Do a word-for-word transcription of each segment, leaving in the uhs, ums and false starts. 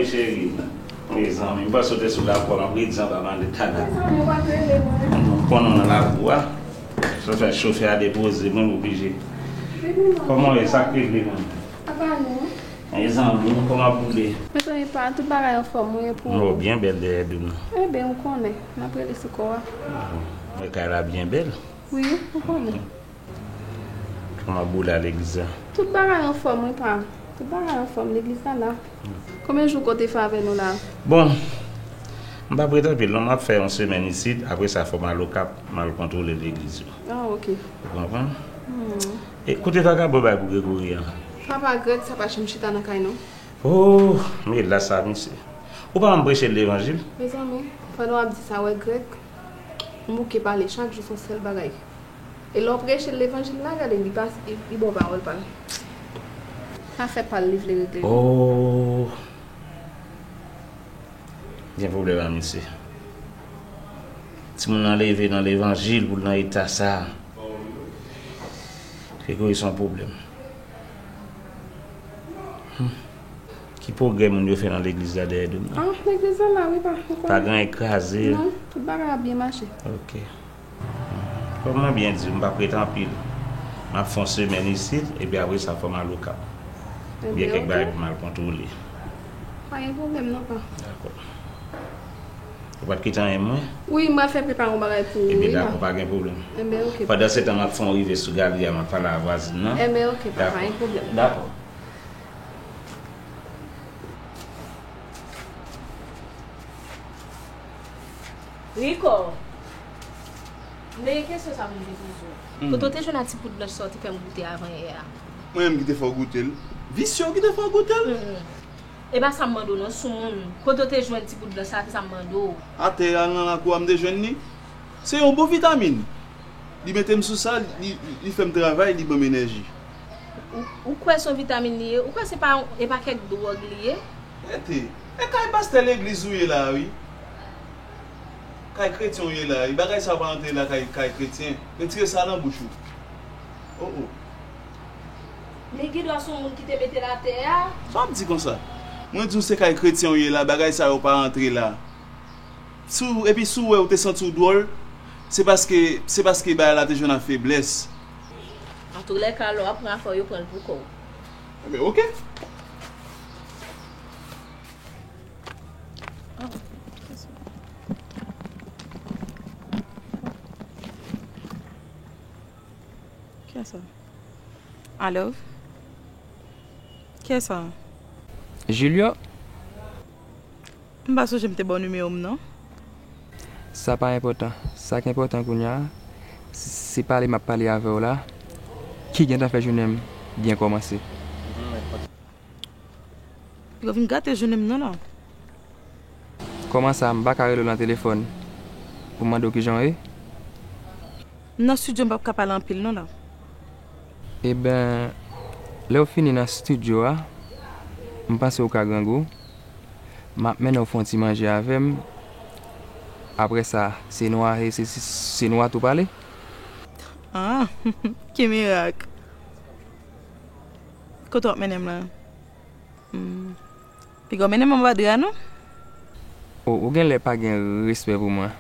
Cheri, mezanmi, m panse w te sou lakou a, m ap redi anba malèt la. Mezanmi, ou pa t rele mwen. M konnen w nan lakou a. Sa fè chofè a depoze mwen, m oblije. Vini non. Kòman w ye? Sa k regle mwen? Apa nou? Mezanmi, kòman w ap boule? Mezanmi, pa, tout bagay anfòm, wi, e pou ou? Non, byen bèl dèyè do m nan. Enben, ou konnen, m ap rele sou kò a. Mwen kay la byen bèl. Wi, ou konnen. Kòman boule a legliz la? Tout bagay anfòm, wi, pa. Tout bagay anfòm, legliz la la. Konbyen jou w konte fè avè nou la? Bon, m p ap ret anpil non, m ap fè yon semèn isit, apre sa fò m al Okap, m al kontwole legliz yo. Ah, ok. Ou konprann? Hmm. E kote vagabon bay pou Gregory an? Papa Greg, sa pa janm chita nan kay non. Oh, men la sa, mesye. Ou pa janm preche l levanjil? Mezanmi, pandan w ap di sa, wè Greg, m bouke pale chak jou, se yon sèl bagay. E lè w preche l levanjil la, gade, li pa, li, li ba w pawòl pa l. Afè pa l, li vle regle. Oh. Gen pwoblèm a misye. Timoun nan leve nan levanjil pou l nan eta sa. Gregory se yon pwoblèm. Hmm. Ki pwogrè moun yo fè nan legliz la dèyè do m nan? Ah, legliz la la, wi, pa, ou konnen. Pa gen anyen kraze. Non, tout bagay ap byen mache. Ok. Kòm mwen byen di w, m p ap ret anpil. M ap fè yon semèn isit, epi apre sa, fò m al Okap. Gen kèk bagay pou m al kontwole. Pa gen pwoblèm non, pa. Dakò. Ou pa t kite anyen mwen? Wi, m ap fè prepare yon bagay pou ou, wi, pa. Ebyen, dakò, pa gen pwoblèm. Ebyen, ok. Pandansetan, m ap fè yon rive sou galri a, m ap pale a vwazin nan. Ebyen, ok, pa, pa gen pwoblèm. Dakò. Rico, m gen kesyon sa pou m te poze w. Hmm. Kote w te jwenn a ti poud blanch sa w te fè m goute avan yè a? Mwen menm ki te fè w goute l. Visye w ki te fè w goute l? Hmm. E pa sa m mande w non, soumoun. Kote w te jwenn ti poud blanch sa, se sa m mande w. Atè a nan lakou a m te jwenn li. Se yon bon vitamin. Li mete m sou sa, li, li, li fè m travay, li ban m enèji. Ou, ou kwè se yon vitamin li ye? Ou kwè se pa, e pa kèk dwòg li ye? Rete. E kay pastè legliz ou ye la, wi. Kay kretyen ou ye la, wi. Bagay sa yo pa antre la kay, kay kretyen. Retire sa nan bouch ou. Oh, oh. Men gen dwa se yon moun ki te mete l atè a. Sa w ap di konsa? Mwen di w se kay kretyen ou ye la, bagay sa yo pa antre la. Si w, epi si w wè w te santi w dwòl, se paske, se paske bagay la te jwenn ak feblès. Antoulèka, lè w ap pran afè w, yo pran l pou kò w. Enben, oke. Kiyès sa? Alo? Kiyès sa? Julio? M pa sonje m te ba w nimewo m non. Sa pa enpòtan. Sa k enpòtan kounye a, se pale m ap pale avè w la, ki gentan fè jounen m byen kòmanse. Piga w vin gate jounen m non la. Kòman sa, m pa ka rele w nan telefòn pou m mande w kijan w ye? M nan estidyo, m p ap ka pale anpil non la. Eben, lè w fini nan estidyo a, m panse w ka grangou. M ap mennen w fè yon ti manje avè m. Apre sa, se nou a, se, se, se nou a tou pale. Ah, ki mirak. Kote w ap mennen m la? Hmm. Piga w mennen m anba dra non. O, ou genlè pa gen respè pou mwen.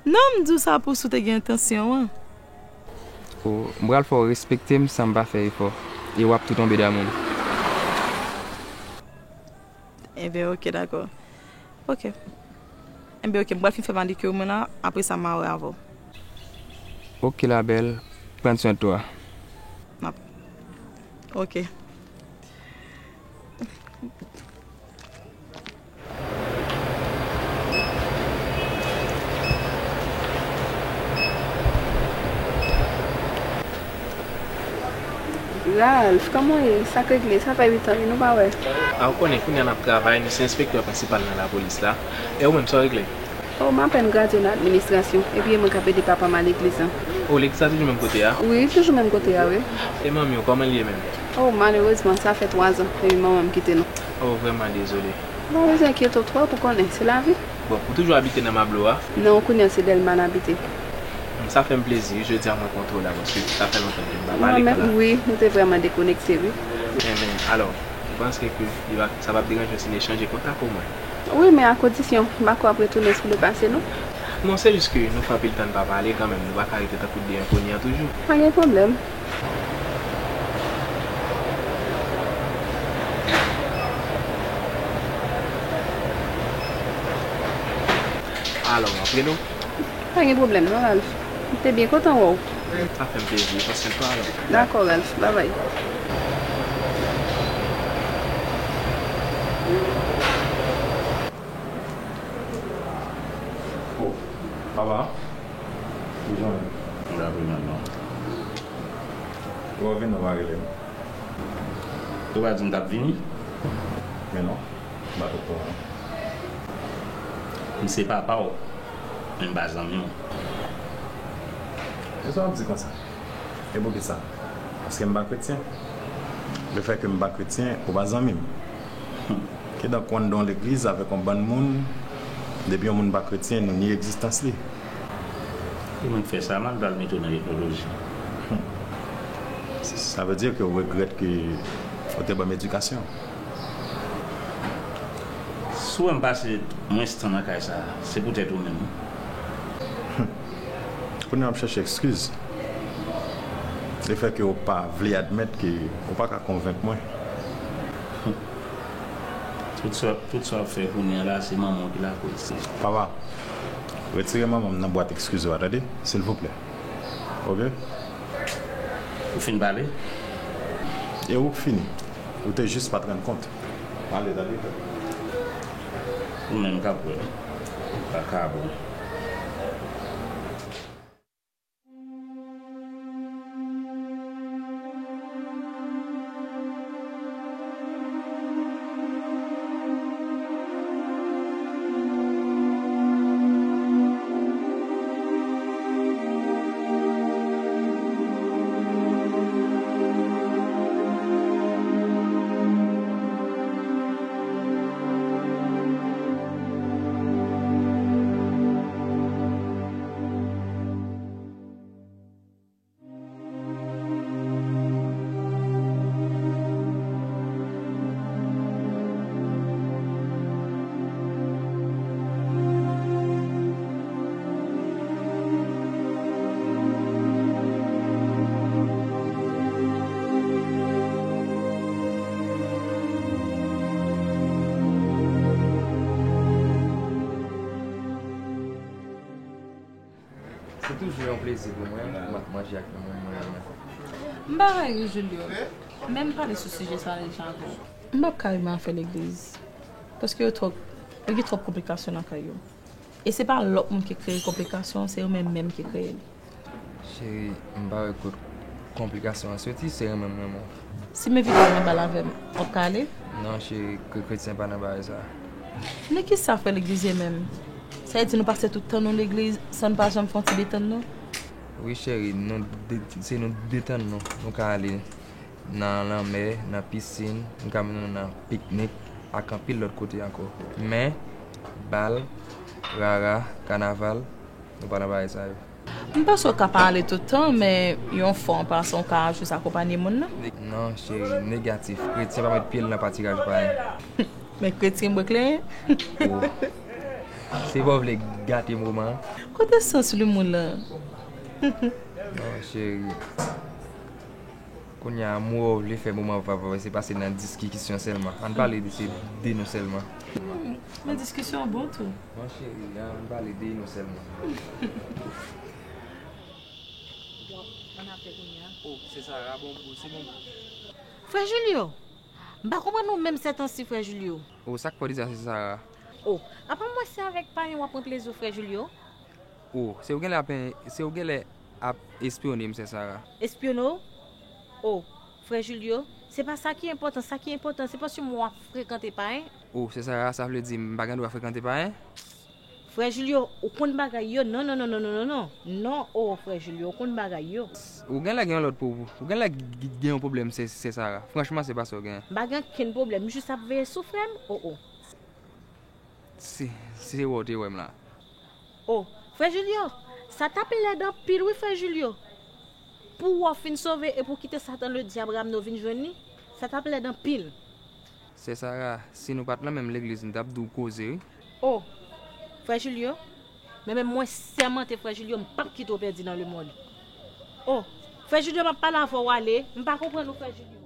Non, m di w sa pou si w te gen entansyon an. O, m pral fè w respekte m san m pa fè efò. E w ap tou tonbe damou m. Enben, oke, dakò. Oke. Enben, oke, m pral fin fè manikir mwen la, apre sa m a wè avè w. Oke, la bèl, pran swen twa. N ap, oke. Ralph, kòman w ye? Sa k regle? Sa fè uit an wi nou pa wè. A, ou konnen, kounye a n ap travay, nou se enspektè prensipal nan lapolis la. E ou menm, sa w regle? O, m apèn gradye nan administrasyon, epi e mwen k ap ede papa m al legliz lan. O, legliz la toujou menm kote a? Wi, toujou menm kote a, wi. E manmi w, kòman l ye menm? O, malerezman, sa fè twazan, epi manman m kite nou. O, vrèman dezole. Ou pa bezwen enkyete w twòp, ou konnen, se lavi. Bon, ou toujou abite nan Mablo a? Non, kounye a se Dèlma n abite. Hmm, sa fè m plezi, wi, jodi a m rankontre w la, paske sa fè lontan ke m pa pale konsa. Mwen menm, wi, nou te vrèman dekonekte, wi. Enben, alò, Ou panse ke li va, sa p ap deranje w si n echanje kontak omwen? Wi, men a kondisyon, m pa kwè w ap retounen sou lepase, non. Non, se jis ke nou fè anpil tan n pa pale kanmenm, nou pa ka rete tankou de enkonyan toujou. Pa gen pwoblèm. Alò, m ap rele w. Pa gen pwoblèm non, Ralph. M te byen kontan wè w. Sa fè m plezi. Pase l pa alò. Dakò, Ralph. Babay. Oh, papa. Ou jan ye? M la wi, manman. Ou pa vin, ou pa rele m. Ou pa di m t ap vini? Men non, m pa t okouran. M se papa w, men m pa zanmi w. E sa w ap di konsa? E poukisa? Paske m pa kretyen? Lefètke m pa kretyen, ou pa zanmi m. Kidonk, w anndan yon legliz avèk yon bann moun, depi yon moun pa kretyen, nou nye egzistans li. E mwen k fè sa, m al pral mete w nan etnoloji. Sa vle di ke w regrèt ke w te ban m edikasyon? Si w wè m pase mwens tan nan kay sa a, se poutèt ou menm wi. Kounye a w ap chèche ekskiz. Lefètke w pa vle admèt ke w pa ka konvenk mwen. Tout sa, tout sa w ap fè kounye a la, se manman w ki lakoz. Papa, retire manman m nan bwat ekskiz ou a, tande? Silvouplè. Oke? Ou fin pale? E ou k fini. Ou te jis pa t rann kont. Ale, tande? Ou menm k ap wè. Vakabon. Se toujou yon plezi pou mwen, m ap manje ak yon moun mwen renmen. M pa rayi w, Julio, men m pale sou sijè sa deja avè w. M p ap ka renmen afè legliz, paske yo twòp, yo gen twòp konplikasyon nan kay yo. E se pa lòt moun ki kreye konplikasyon, se yo menm menm ki kreye li. Cheri, m pa wè kot konplikasyon an soti, se renmen m renmen w. Si m envite w nan bal avè m, w ap ka ale? Non, cheri, kre-, kretyen pa nan bagay sa. Men kisa frè legliz ye menm? Sa vle di nou pase tout tan nou legliz san n pa janm fè yon ti detann nou? Wi, cheri, nou de-, se nou detann nou. Nou ka ale nan lanmè, nan pisin, nou ka mennen nou nan piknik, ak anpil lòt kote ankò. Men, bal, rara, kanaval, nou pa nan bagay sa yo. M panse w ka pa ale tout tan, men yon fwa an pasan w ka jis akonpanye moun nan. Ne-, non, cheri, negatif. Kretyen pa met pye l nan patiraj payen. Men kretyen bwè klenyen. Oh. Se pa w vle gate moman an. Kote sans limon lan? Non, cheri. Kounye a, m wè w vle fè moman vav, se pase nan diskisyon sèlman. Ann pale de, se de nou sèlman. Hmm, men diskisyon an bon tou. Bon, cheri, ann pale de nou sèlman. Bon, ann ap fè kounye a. Oh, se Sara, bon, bon, se bon. Frè Julio, m pa konprann ou menm sètansi, frè Julio. Oh, sa k fè w di sa, se Sara? Oh, apa m wè se avèk payen w ap pran plezi w, frè Julio? Oh, se ou genlè ap, se ou genlè ap espyone m, sè Sara. Espyone w? Oh, frè Julio, se pa sa ki enpòtan, sa ki enpòtan, se paske m wè w ap frekante payen. Oh, sè Sara, sa vle di m pa gen dwa frekante payen? Frè Julio, ou konn bagay yo? Non, non, non. Non, oh, frè Julio, ou konn bagay yo. Ou genlè gen yon lòt pou, ou genlè g-, g-, gen yon pwoblèm, sè, sè Sara. Franchman, se pa sa w genyen. M pa gen okenn pwoblèm, m jis ap veye sou frè m. Oh, oh. Si, si se wè w te wè m la. Oh, frè Julio, sa t ap lèd anpil wi, frè Julio. Pou wè w fin sove epi w kite Satan ledyab ramne w vin jwenn li, sa t ap lèd anpil. Sè Sara, si nou pa t nan menm legliz, m t ap di w koze, wi. O, frè Julio, men menm mwen sèmante, frè Julio, m p ap kite w pèdi nan lemonn. O, frè Julio, m ap pale avè w ale, m pa konprann ou, frè Julio.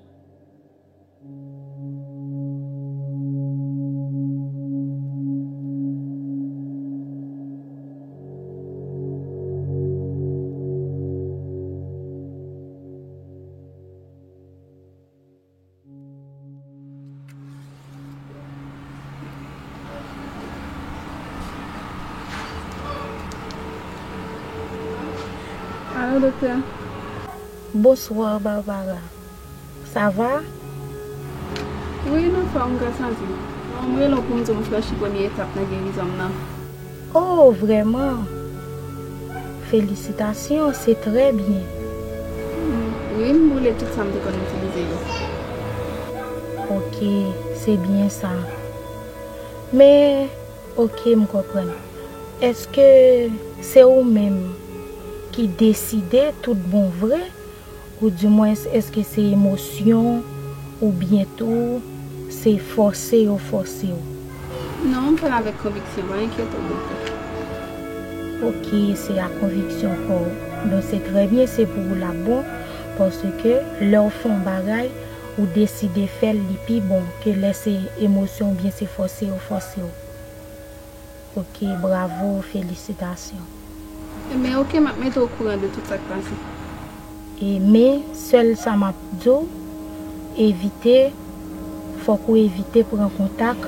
Alo, doktè. Bonswa, Barbara. Sa va? Wi, m anfòm, m ka santi. Bon, m rele w pou m di w m franchi premye etap nan gerizon m nan. Oh, vrèman? Felisitasyon, se trè byen. Wi, m boule tout sa m te konn itilize yo. Oke, se byen sa. Men, oke, m konprann. Èske se ou menm ki deside tout bon vre? Oudimwens, èske se emosyon oubyen tou se fòse yo fòse w? Non, m fè l avèk konviksyon, pa enkyete w, doktè. Oke, se a konviksyon pa w. Donk, se trè byen, se pou ou l ap bon, paske lè w fè yon bagay, ou deside fè l, li pi bon ke lè se emosyon oubyen se fòse yo fòse w. Oke, bravo, felisitasyon. Ebyen, oke, m ap mete w okouran de tout sa k pase. E men, sèl sa m ap di w, evite, fòk ou evite pran kontak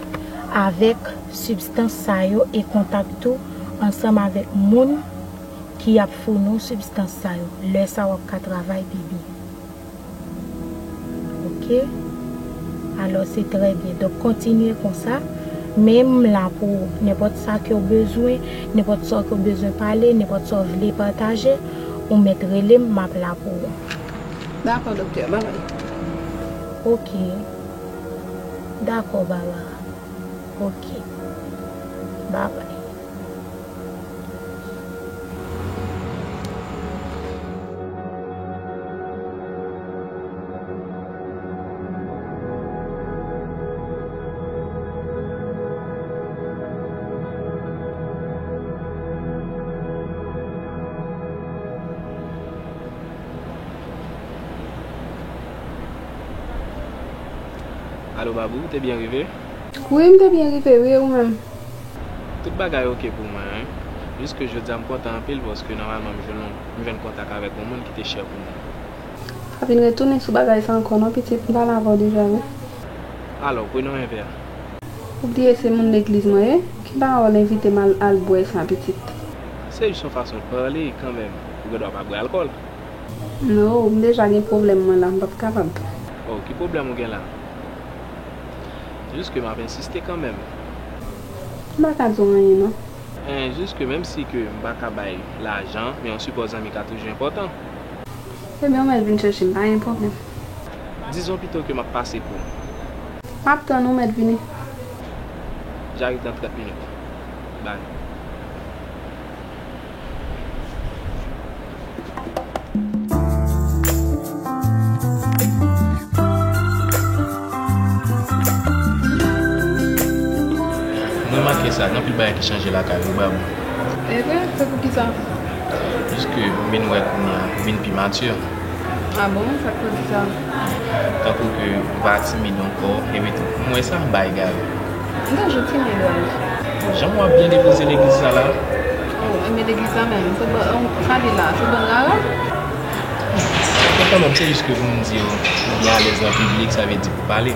avèk sibstans sa yo e kontak tou ansanm avèk moun ki ap founi w sibstans sa yo. Lè sa w ap ka travay pi byen. Oke? Alò, se trè byen. Donk, kontinye konsa. Men m la pou ou. Nenpòt sa ke w bezwen, nenpòt sa ke w bezwen pale, nenpòt sa w vle pataje, ou mèt rele m, m ap la pou ou. Dakò, doktè. Babay. Oke. Dakò, Barbara. Oke. Babay. Alo, Babou, ou te byen rive? Wi, m te byen rive, wi, e ou menm? Tout bagay oke pou mwen, wi. Jis ke jodi a m kontan anpil paske nòmalman m jwenn yon, m jwenn kontak avèk yon moun ki te chè pou mwen. Pa vin retounen sou bagay sa ankò non, pitit, m pale avè w deja, wi. Alò, prenon en vè. Ou bliye se moun legliz mwen ye? Ki pawòl envite m al, al bwè sa, pitit? Se jis yon fason de pale, kanmenm. Ou gen dwa pa bwè alkòl. No, m deja gen pwoblèm mwen la, m p ap kapab. Oh, ki pwoblèm ou gen la? Jis ke m ap ensiste kanmenm. M pa ka di w anyen, non. En, jis ke menm si ke m pa ka bay lajan, men yon sipò zanmi ka toujou enpòtan. Ebyen, ou mèt vin chèche m, pa gen pwoblèm. Dizon pito ke m ap pase pou ou. M ap tann ou, mèt vini. J'arrive dans trente minutes. Bye. M remake sa, gen anpil bagay ki chanje lakay ou, Babou. E vre? Se poukisa? Piske m vin wè kounye a, ou vin pi matye. A bon? Sa k fè w di sa? Tankou ke ou pa timid ankò, epi tou, m wè sa, m bay gade. M toujou timid, Ralph. Jan w ap byen depoze legliz sa la. Oh, men legliz la menm, se ban, sa li la, se bann rara? Bon, kanmenm, se jis ke pou m di w, ou byen alèz nan piblik, sa vle di pou pale.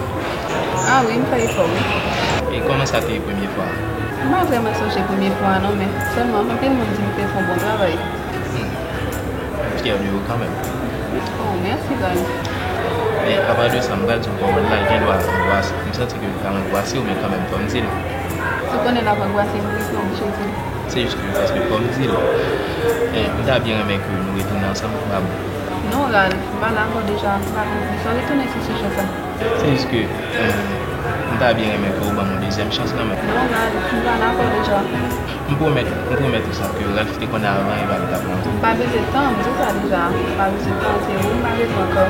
A wi, m fè efò, wi. E kòman sa te ye premye fwa a? M pa vrèman sonje premye fwa a, non, men sèlman anpil moun di m te fè yon bon travay. Hmm. M fyè de ou kanmenm. Oh, mèsi, Ralph. Men, apa de sa, m pral di w pawòl la, l gen dwa angoase. M santi ke l pral angoase w, men kanmenm, fò m di l. Si w konnen l ap angoase m plis, non, m oblije di l. Se jis ke, paske fò m di l. Eh, m ta byen renmen ke nou retounen ansanm, Babou. Non, Ralph, m pa dakò deja. M pa konn pou sa retounen sou sijè sa. Se jis ke, eh, m ta byen renmen ke w ban m yon dezyèm chans kanmenm. Non, Ralph, m pa dakò deja. M pwomèt, m pwomèt ou sa, ke Ralph te konn avan, epi l t ap manti. M pa bezwen tan, m di w sa deja. M pa bezwen tan, se ou m pa bezwen ankò.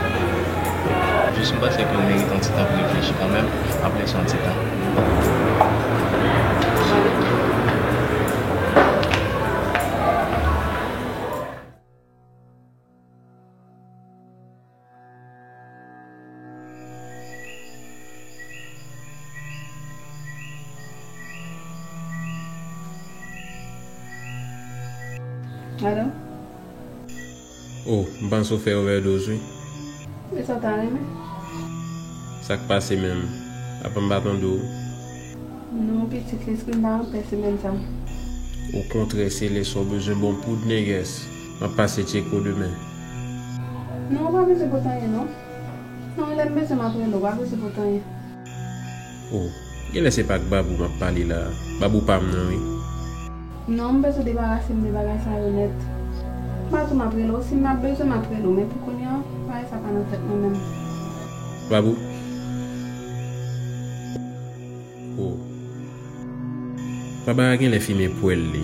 M panse ke w merite yon ti tan pou reflechi kanmenm. M ap lese yon ti tan. Alo? Oh, m panse w fè overdose, wi. E sa w ta renmen? Sa k pase menm? Apa m pa tande w? Non, pitit, lespri m pa anpè semèn sa. Okontrè, se lè sa w bezwen bon poud, nègès. M ap pase tcheke w demen. Non, w pa bezwen pote anyen, non. Non, lè m bezwen, m ap rele w, pa bezwen pote anyen. Oh, genlè se pa ak Babou m ap pale la. Babou pa m nan, wi. Non, m bezwen debarase m de bagay sa yo nèt. M pa di w m ap rele w, si m ap bezwen, m ap rele w, men pou kounye a, bagay sa pa nan tèt mwen menm. Babou? Oh. Baba a genlè fimen pwèl li.